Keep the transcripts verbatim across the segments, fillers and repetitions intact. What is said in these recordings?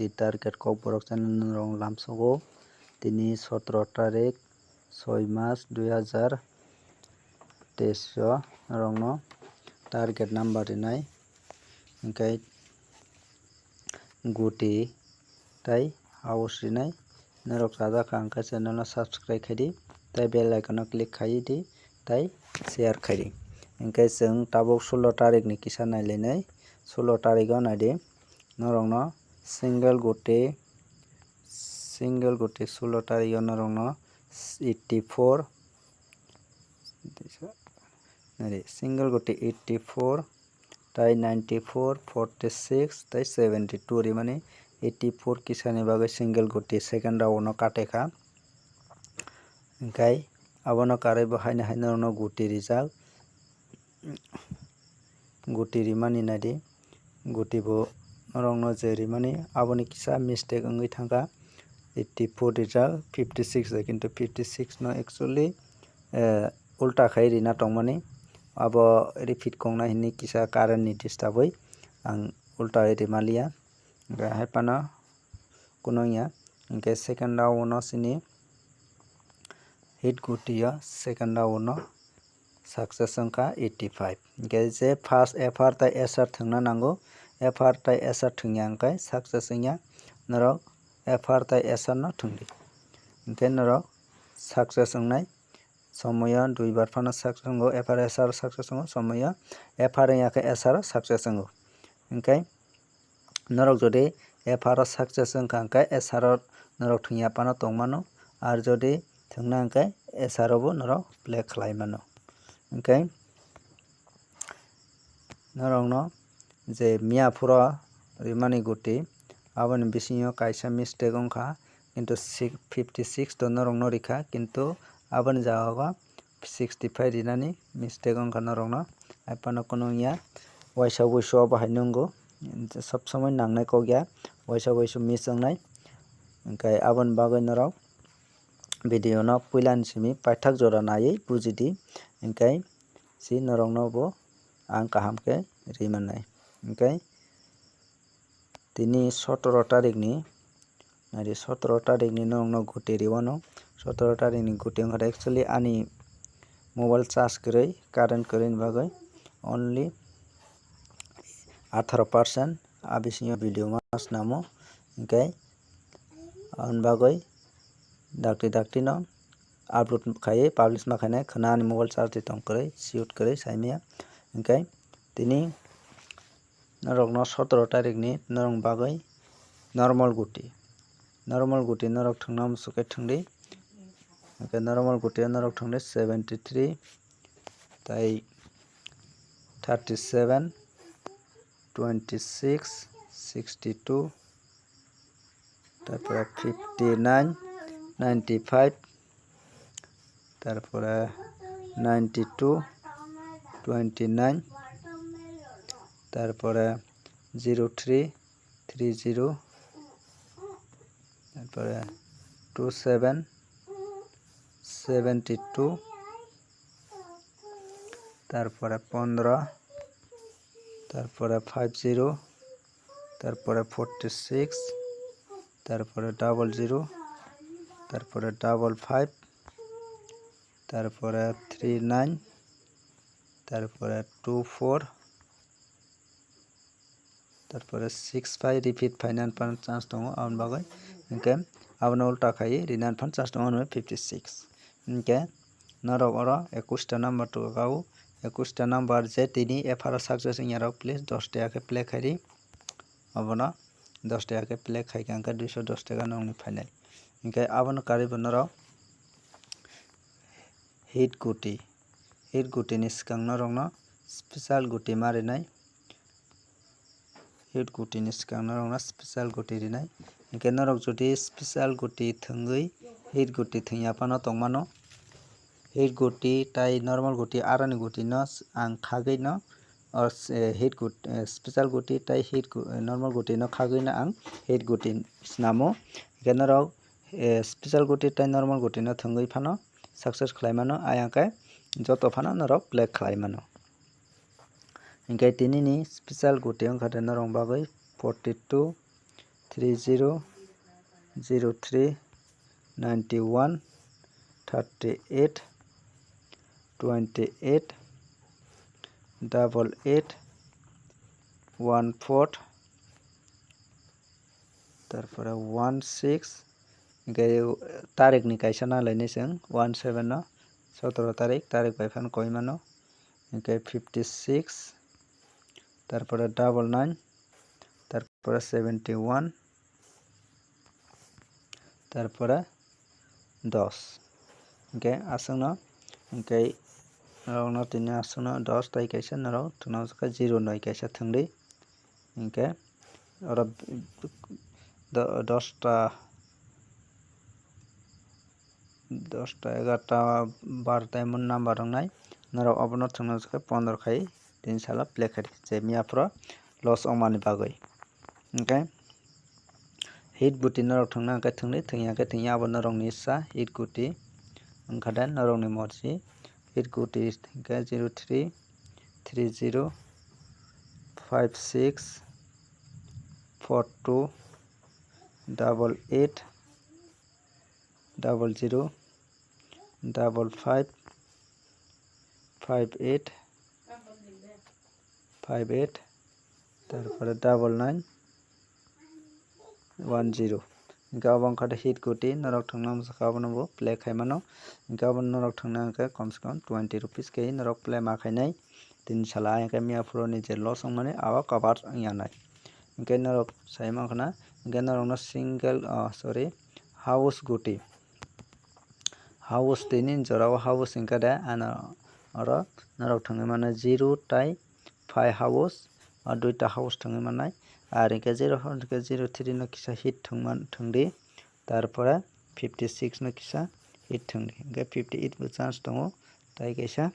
Target Kokborok channel norok lamsogo. Tini sotro tarik, soi mas, dui hazar teis o norokno target number rinai. Hwnkhe guti tei house rinai. Norok chajak kha hwnkhe channel no subscribe khaidi, tei bell icon no click khaidi, tei share khaidi. Hwnkhe chwng tabuk sulo tarik ni kisa nailainai, sulo tarik o naidi norokno single guti, single guti sulo tarik o norokno eighty four, nari single guti eighty four, tei ninety four, forty six, tei seventy two rimani. Eighty four kisani bagwi single guti second round o kate kha. Hwnkhe abono karwi bo haino haino norokno guti rijak. Guti rimani naidi, guti bo norokno je rimani aboni kisa mistake wngwi thangkha. Eighty four rijak, fifty six, kintu fifty six no actually, eh, ulta khai rina tongmani, abo repeat kongna hinwi kisa current ni disturb wi ang ulta wi rimaliya. Hwnkhe hai phano kuno wngya. Hwnkhe second round o sini hit guti o second round o success wngkha eighty five. Hwnkhe je first F R tei S R thwngna nango, F R tei S R thwngya hwnkhe success wngya, norok F R tei S R no thwngdi. Hwnkhe norok success wngnai somoyo duibar phano success wngo, F R S R success wngo somoyo, F R wngya khe S R o success wngo. Hwnkhe norok jodi F R o success wngkha hwnkhe S R o norok thwngya phano tongmano, ar jodi thwngna hwnkhe S R o bo norok play khlai mano. Hwnkhe norokno je miya phuro rimani guti, aboni bisingo kaisa mistake wngkha, kintu six, fifty six to norokno rikha, kintu aboni jaga o sixty five rinani mistake wngkha norokno. Hai phano kuno wngya, waisa wuisu obo hai nwngo, sob somoi nangnai kok ya, waisa wuisu miss wngnai. Hwnkhe aboni bagwi norok video no puila ni simi paithak jora naiwi bujidi, hwnkhe si norokno bo ang kaham khe ri mannai. Hwnkhe tini sotoro tarik ni, nari sotoro tarik ni norokno guti riwano, sotoro tarik ni guti wngkha actually ani mobile charge kwrwi, current kwrwi ni bagwi only atharo percent, a bisingo video ma snamo, hwnkhe aboni bagwi dakti dakti no upload khaiwi publish ma khainai khwna ani mobile charge tong kwrwi, shoot kwrwi saimaya. Hwnkhe tini norokno sotoro tarik ni norok bagwi normal guti, normal guti norok thwngna muchuk khe thwngdi. Hwnkhe normal guti o norok thwngdi seventy three, tei thirty seven, twenty six, sixty two, tarpore fifty nine, ninety five, tarpore ninety two, twenty nine, tarpore zero three, three zero, tarpore two seven, seventy two, tarpore pondro, tarpore five zero, tarpore forty six, tarpore double zero, tarpore double five, tarpore three nine, tarpore two four, tarpore six five repeat phaina phano chance tongo, aboni bagwi hwnkhe abono ulta khaiwi rina phano chance tongo, hwnwi fifty six. Hwnkhe norok oro ekush ta number tubukao, ekush ta number je tini F R o success wngya rok, please dos taka khe play khaidi. Abono dos taka khe play khaikha hwnkhe duiso dos taka nongni phainai. Hwnkhe abono karwi bo norok hit guti, hit guti ni swkang norokno special guti ma rinai. Hit guti ni swkang norokno special guti rinai. Hwnkhe norok jodi special guti thwngwi hit guti thwngya phano tongmano. Hit guti tai normal guti aroni guti no ang khagwi no, or, eh, hit gut-, eh, special guti tai hit gu-, eh, normal guti no khagwi no ang hit guti snamo. Hwnkhe norok, eh, special guti tai normal guti no thwngwi phano success khlai mano, ayang khe joto phano norok play khlai mano. Hwnkhe tini ni special guti wngkha de norok bagwi forty two, three zero zero three ninety one thirty eight twenty eight double eight one four, tarpore one six, hwnkhe tarik ni kaisa nalainai chwng one seven no, sotoro tarik, tarik bai phano koimano, hwnkhe fifty six, tarpore double nine, tarpore seventy one, tarpore dos. Hwnkhe aswkno, hwnkhe norokno tini aswkno dos tai kaisa norok thwngna khe zero noi kaisa thwngdi. Hwnkhe oro do-, dosta, dosta, egarta, barta emon number wngnai. Norok obono thwngna khe pondro khai tini salo play khai di, je miya phoro loss wngmani bagwi. Hwnkhe hit guti norok thwngna hwnkhe thwngdi, thwngya khe thwngya, abo norokni issa hit guti. Wngkha de norokni morsi hit guti hwnkhe zero three three zero five six four two double eight double zero double five five eight five eight, tarpore double nine one zero. Hwnkhe obo wngkha de hit guti, norok thwngna mwsakha abono bo play khai mano. Hwnkhe obo norok thwngna hwnkhe kom se kom twenty rupees khe norok play ma khainai. Tini sala ayang khe miya phuroni je loss wngmani abo cover wngya nai. Hwnkhe norok sai mankha na, hwnkhe norokno single, oh, sorry, house guti. House tini jorao house wngkha de, ano oro norok thwngwi mano zero tai five house, o duita house thwngwi mannai. Ar hwnkhe zero, hwnkhe zero three no kisa hit thwngman-, thwngdi, tarpore fifty six no kisa hit thwngdi, hwnkhe fifty eight bo chance tongo, tai kaisa.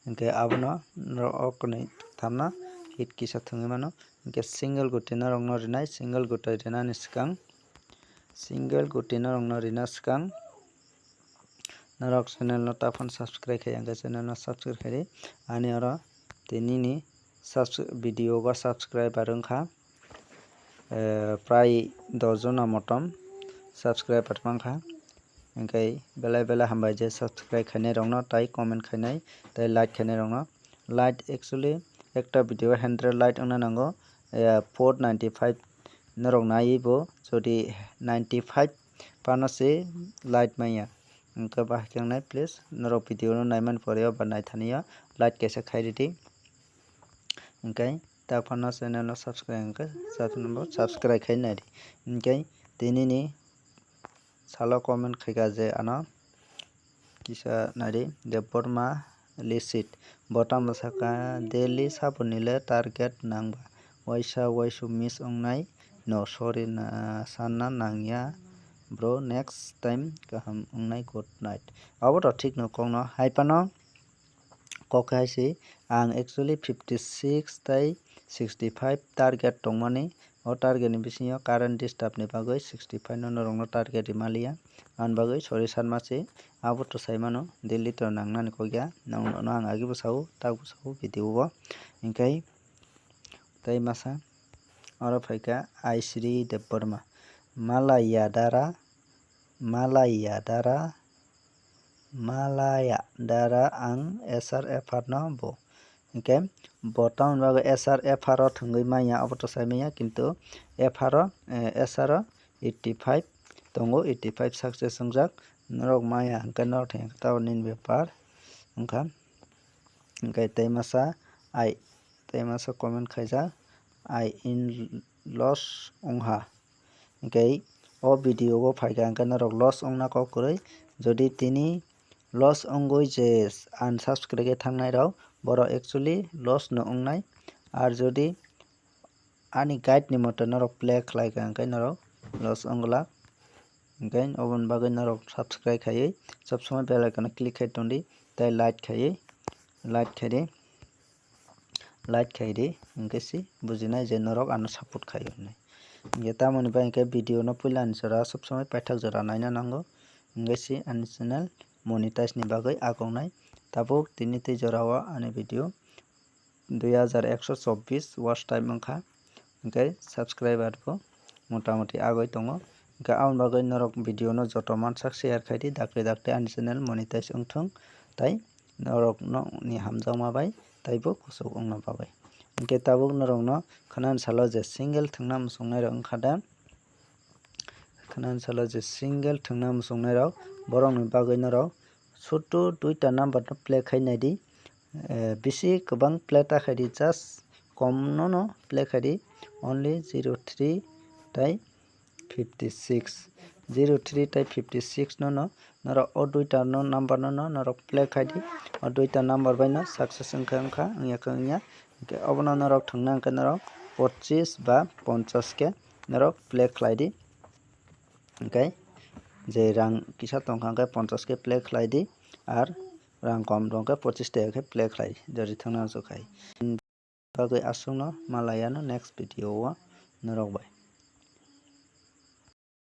Hwnkhe abono norok o kwnwi thamno hit kisa thwngwi mano. Hwnkhe single guti norokno rinai, single guti rinani swkang, single guti norokno rina swkang norok channel no taphano subscribe khai, hwnkhe channel no subscribe khai di. Ani oro tei nini subs-, video o subscriber wngkha, eh, prai dos jona motom subscriber mankha. Hwnkhe belai belai hambai je subscribe khainai rokno, tai comment khainai, tai like khainai rokno. Like actually ekta video hundred like wngna nango, eh, four ninety five norok naiwi bo, jodi ninety five phano se like manya, hwnkhe bahai khe wngnai, please norok video no naimani pore o ba naithani o like kaisa khai ridi. Hwnkhe ta phano channel no subscribe hwnkhe subscribe khai nai di. Hwnkhe tini ni salo comment khaika je ano kisa nai di, Debbarma Lisit. Bo tamo saka daily saboni le target nangba. Waisa waisu miss wngnai no, sorry na sanna nangya bro, next time kaham wngnai, good night. Abo to thik no kok no hai phano. Kok hai se ang actually fifty six tai sixty five target tongmani, o target ni bisingo current disturb ni bagwi sixty five no norok no target rimaliya, ani bagwi sorry sanma se. Abo to sai mano, daily to nangnani kok ya, nang no ang agi bo sao, tak bo sao video o. Hwnkhe tei masa oro phaikha Aisri Debbarma, Malaya Dara, Malaya Dara, Malaya Dara ang S R F R no bo. Hwnkhe bo tamoni bagwi S R F R o thwngwi manya, abo to sai manya, kintu F R o, eh, S R o eighty five tongo, eighty five success wngjak. Norok maya hwnkhe norok thengkha, tabok nini bepar wngkha. Hwnkhe tei masa ai, tei masa comment khaijak, "I in loss wngha." Hwnkhe o video o phaikha hwnkhe norok loss wngna kok kwrwi. Jodi tini loss wngwi je unsubscribe khe thangnai rok, borok actually loss no wngnai. Ar jodi ani guide ni moto norok play khlai kha hwnkhe norok loss wng glak. Hwnkhe oboni bagwi norok subscribe khaiwi sob somoi bell icon o click khai tongdi, tei like khaiwi, like khaidi, like khaidi, hwnkhe si bujinai je norok ano support khaio hinwi. Hwnkhe tamoni bai hwnkhe video no puila ni jora sob somoi paithak jora naina nango, hwnkhe si ani channel monetize ni bagwi akongnai. Tabuk tini tei jora o ani video dui hajar ekso chobbish watch time wngkha. hwnkhe subscriber bo motamoti agoi tongo. Hwnkhe aboni bagwi norok video no joto mansak share khai di, dakti dakti ani channel monetize wngthung, tai norok no ni hamjakma bai taibo kuchuk wngna bagwi. Hwnkhe tabuk norok no khwnani salo je single thwngna muchungnai rok wngkha da, khwnani salo je single thwngna muchungnai rok, borok ni bagwi norok sudu duita number no play khai nai di. Eh, bisi kwbang play ta khai di, just kom no no play khai di, only zero three tai fifty six, zero three tai fifty six no no norok o duita no number no no norok play khai di. O duita number bai no success wngkha wngkha, wngya khe wngya. Hwnkhe obono norok thwngna hwnkhe norok pochis ba ponchas khe norok play khlai di. Hwnkhe je rang kisa tongkha hwnkhe ponchas khe play khlai di, ar rang kom tongkhe pochis taka khe play khlai di, jori thwngna muchung khai. Bagwi aswkno malaya no next video o norok bai.